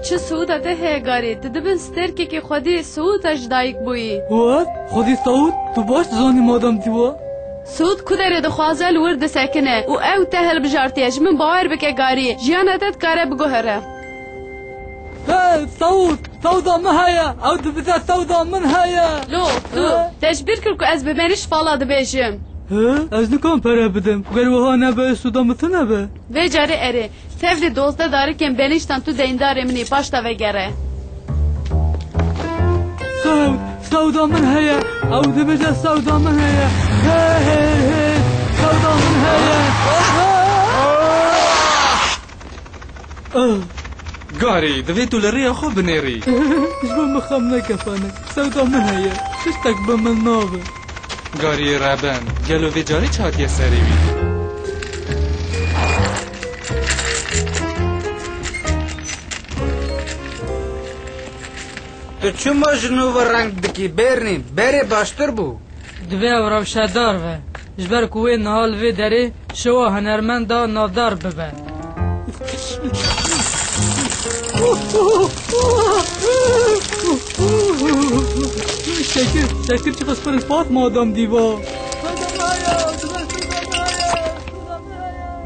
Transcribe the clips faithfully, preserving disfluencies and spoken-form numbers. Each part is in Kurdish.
Çi siûda te heye garî? Tu dibin stêrkekî xwedî siûda ji dayik bûyî. What? Xwedî siûd? Tu baş dizanî madam Dîwa? Siûd ku derê dixwaze li wir disekine û ew te hilbijartiye. Ji min bawer bike garî. Jiyana te dikare biguhere. Hey, siûd! Siûda min heye! Ew dibêje siûda min heye! Lo, tu, he? Te ji bîr kir ku ez bi Benîşt fala dibêjim. He? Ez nikarim pere bidim. Ger wiha nebe, siûda min tune be. Vê carê erê. Tevlî dozdeh darikên Benîştan tu deyndarê min î, paşta vegere. Siûd, siûda min heye. Ew dibêje siûda min heye. Hey, hey, hey. Siûda min heye. Ah! Garî, divê tu li rêya xwe binêrî. Ji bo min xem neke Fanek. Siûda min heye. Tiştek bi min nabe. Gariyê reben, gelo vê carî çi hatiye serê wî? Tu çima ji nû ve reng dikî, Bernî? Berê baştir bû. Divê ew rewşedar be. Ji ber ku wê niha li vê derê şewa hunermenda navdar bibe. Şekir, şekir, çiqas spas, madam Dîva.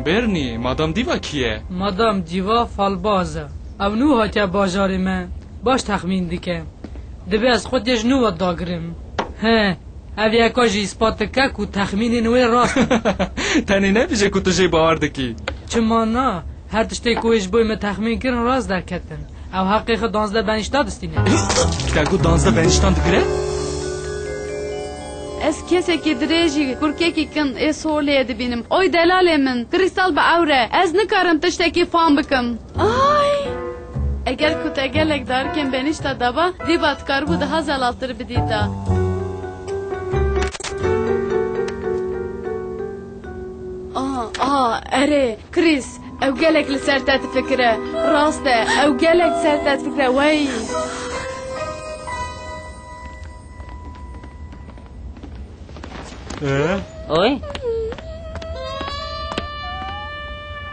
Bernî, madam Dîva kî ye? Madam Dîva falbaz e. Ew nû hatiye bajarê me. Baş texmîn dike. Divê ez xwediyê ji nû ve dagirim. He, ev yeka jî îspat dike ku texmînên wê rast in. Tenê nebêje ku tu jê bawer dikî. Çima na? Her tiştê ku wê ji bo me texmîn kirin rast derketin. Ew heqê xwe danzdeh benîşta distîne. Te got danzdeh benîştan digire? Ez kesekî dirêjî, kurkekî kin ê solê dibînim. Oy delalê min, krîstal bi ewr e. Ez nikarim tiştekî fam bikim. Ay! Eger ku te gelek darikên benîşta daba, dîva dikaribû daha zelaltir bidîta. Ah, ah, erê, Chris, ew gelek li ser te difikire. Rast e, ew gelek ser te difikire. Wey! Ee? Oy.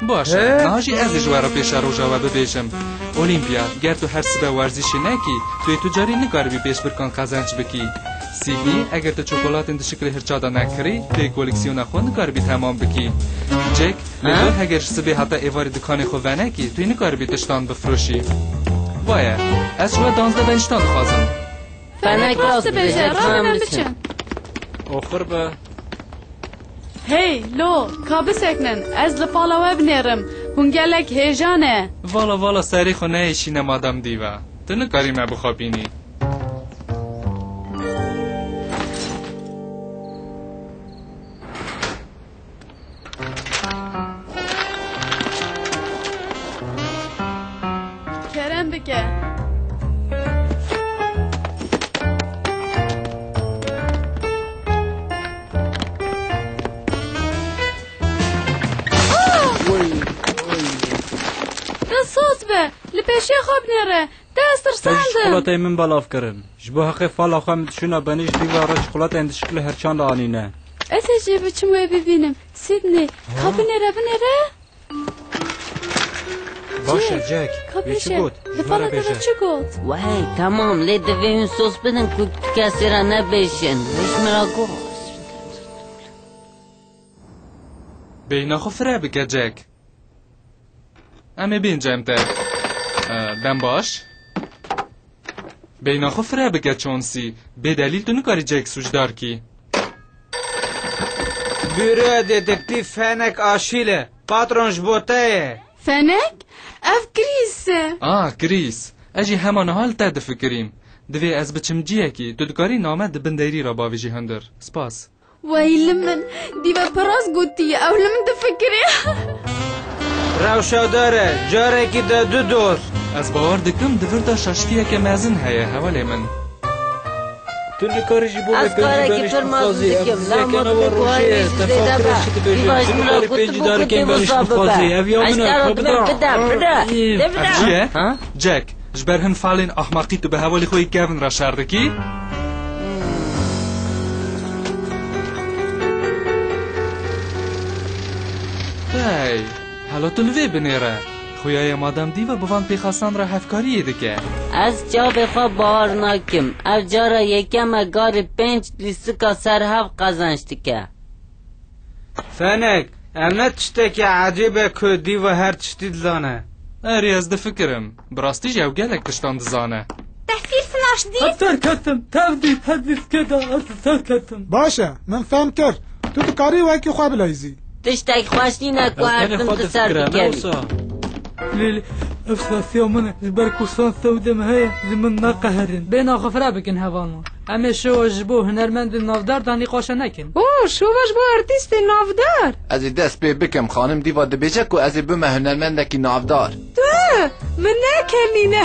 Baş e, niha jî ez ê ji we re pêşeroja we bibêjim. Olimpia, ger tu her sibe werzîşê nekî, tu yê tu carî nikaribî pêşbirkan qezenc bikî. Sydney, eger tu çokolatên di şiklê hirça de nekirî, tu yê koleksiyona xwe nikaribî temam bikî. Jack, lê Ha? Heger ji sibê heta êvarê dikanê xwe venekî, tu yê nikaribî tiştan bifroşî. Vaye, ez ji we danzdeh benîştan dixwazim. Fenek rast dibêje, rabe em biçin. Oxir be. Hey, lo, ka biseknin, ez li pala we binêrim. Hûn gelek hêja ne. Vala, vala, serê xwe neyêşîne madam dîva. Tu nikarî me bixapînî. Kerem bike. Wey, wey. Te sot be, li pêşiya xwe binêre. Te ez Te ji tirsandim. Çikolateyê min belav kirin. Ji bo heqê fala xwe min dişûna benî ji dîva re çikolateyên di şikilê herçan de anîne. Ez ê jê biçim wê bibînim. Sydney, ka binêre, binêre. Baş e, Jack. Ka wê çi bêje. Got? Li fala te de çi got? Wey, temam, lê divê hûn soz bidin ku kesê re nebêjin. Hiç min re got. Beyna xwe fireh bike, Jack. Em ê bên cem te. E, dem baş. Beyna xwe fireh bike, Chauncey. Bê delîl tu nikarî Jack sûcdar kî. Bureoya detektîf Fenek Aşîl e. Patron ji bo te ye. Fenek? Ev Chris e. Ah, Chris. Ez jî hema niha li te difikirîm. Divê ez biçim ciyekî. Tu dikarî name di bin deyrî re bavêjî hundir. Spas. Wey li min, dîve pir rast gotî, ew li min difikirê. Rewşa dar e, carekî de du dost. Ez bawer dikim di vir de şaştiyeke mezin heye, hevalê min. Tu nikarî ji bo me pêncî benîşt bixwazî, ev diziyeke nava rojê ye, te fam kire çi dibêje. Tu nikarî pêncî darikên benîşt bixwazî, ev ya min e, ka bide. Ev çi ye? Ha? Jack, ji ber hin falên ahmaqî tu bi hevalê xwe yê Kevin re şer dikî? Hey, hela tu li vê binêre. Xuya ye madem dîva bi van pêxasan re hevkariyê dike. Ez çavê xwe bawer nakim. Ev cara yekem e garê pênc lîstika ser hev qezenc dike. Fenek, ev ne tiştekî ecêb e ku dîva her tiştî dizane. Erê, ez difikirim. Bi rastî jî ew gelek tiştan dizane. Te fîl flaş dît? Ez serketim, tev dît, hevdîskê de ez serketim. Baş e, min fehm kir. Tu dikarî wekî xwe bileyzî. Tiştek xweş nîne ku her tim di ser bikevî. Lê, lê, ev sasiya min e, ji ber ku sans sewdê min heye, ji min neqeherin. Bê naxwe fira bikin hevalno. Em ê şewa ji bo hunermendên navdar da nîqaşe nekin. Oo, şova ji bo artîstê navdar. Ez ê dest pê bikim. Xanim dîva dibêje ku ez ê bime hunermendekî navdar. Tu, min nekenîne.